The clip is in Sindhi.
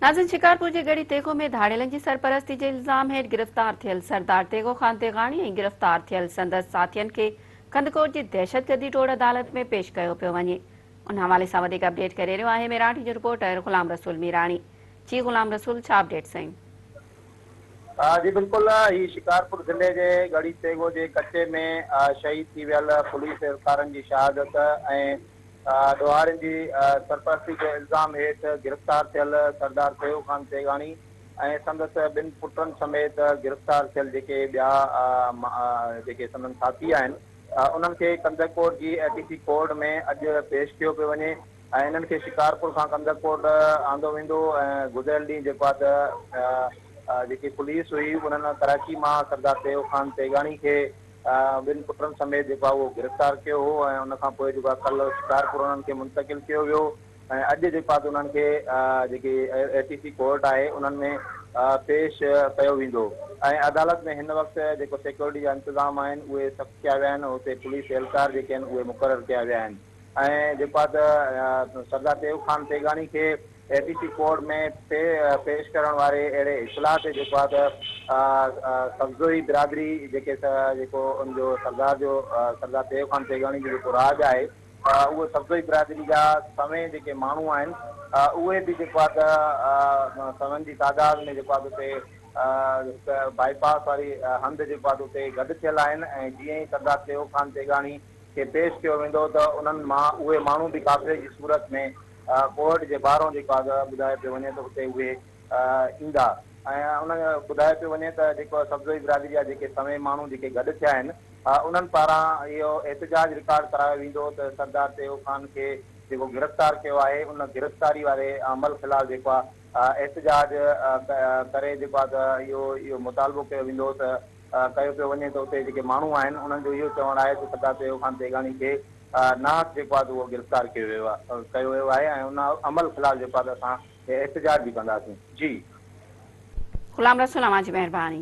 ناظرين شڪارپور جي ڳڙهي تيغو ۾ ڌاڙيلن جي سرپرستي جي الزام هيٺ گرفتار ٿيل سردار تيغو خان تيغاڻي ۽ گرفتار ٿيل سندس ساٿين کي ڪنڌڪوٽ جي دهشتگردي ٽوڙ عدالت ۾ پيش ڪيو پيو وڃي ان حوالي سان وڌيڪ اپڊيٽ ڪري رهيو آهي ميراٺي جو رپورٽر غلام رسول ميراڻي جي غلام رسول ڇا اپڊيٽ سائين. جي بلڪل هي شڪارپور ضلعي جي ڳڙهي تيغو جي ڪچي ۾ شهيد ٿي ويل پوليس اهلڪارن جي شهادت ۽ ڏوهارين جي سرپرستي جي الزام هيٺ گرفتار ٿيل سردار سيو خان تيغاڻي ۽ سندس ٻن پٽن سميت گرفتار ٿيل جيڪي ٻيا جيڪي سندن ساٿي آهن انهن کي ڪنڌڪوٽ جي اي ٽي سي ڪورٽ ۾ اڄ پيش ڪيو پيو وڃي ۽ انهن کي شڪارپور کان ڪنڌڪوٽ آندو ويندو ۽ گذريل ڏينهن جيڪو آهي ته جيڪي پوليس هئي انهن ڪراچي مان سردار سيو خان تيغاڻي کي ٻن پٽن سميت جيڪو آهي اهو گرفتار ڪيو هو ۽ ان کان پوء جيڪو آهي ڪلهه شڪارپور انهن کي منتقل ڪيو ويو ۽ اڄ جيڪو آهي ته انهن کي جيڪي اي ٽي سي ڪورٽ آهي انهن ۾ پيش ڪيو ويندو ۽ عدالت ۾ هن وقت جيڪو سيڪيورٽي جا انتظام آهن اهي سخت ڪيا ويا آهن اتي پوليس اهلڪار جيڪي آهن اهي مقرر ڪيا ويا آهن ۽ جيڪو آهي ته سردار تيغ خان تيغاڻي کي اي ٽي سي ڪورٽ ۾ پيش ڪرڻ واري اهڙي اطلاع تي جيڪو آهي ته سبزوئي برادري جيڪي جيڪو ان جو سردار جو سردار تيغ خان تيغاڻي جو جيڪو راڄ آهي اهو سبزوئي برادري جا سوين جيڪي ماڻهو آهن اهي به جيڪو آهي ته سون جي تعداد ۾ جيڪو آهي اتي هڪ بائي پاس واري هنڌ جيڪو آهي اتي گڏ ٿيل آهن ۽ جيئن ئي سردار تيغ خان تيغاڻي کي پيش ڪيو ويندو ته انهن مان اهي ماڻهو به قافلي جي صورت ۾ ڪورٽ جي ٻاهرون جيڪو آهي ٻڌايو پيو وڃي ته اتي اهي ايندا ۽ ان ٻڌايو پيو وڃي ته جيڪو سبزوئي برادري جا جيڪي سوين ماڻهو جيڪي گڏ ٿيا آهن انهن پاران اهو احتجاج رڪارڊ ڪرايو ويندو ته سردار تيغو خان کي جيڪو گرفتار ڪيو آهي ان گرفتاري واري عمل خلاف جيڪو آهي احتجاج ڪري جيڪو آهي ته اهو اهو مطالبو ڪيو ويندو ته ڪيو پيو وڃي ته اتي جيڪي ماڻهو آهن انهن جو اهو چوڻ آهي ته سردار تيغو خان تيغاڻي کي ناحق جيڪو آهي ته اهو گرفتار ڪيو ويو آهي ڪيو ويو آهي ۽ ان عمل خلاف جيڪو آهي ته اسان احتجاج به ڪنداسين. جي. غلام رسول اوهان جي مهرباني.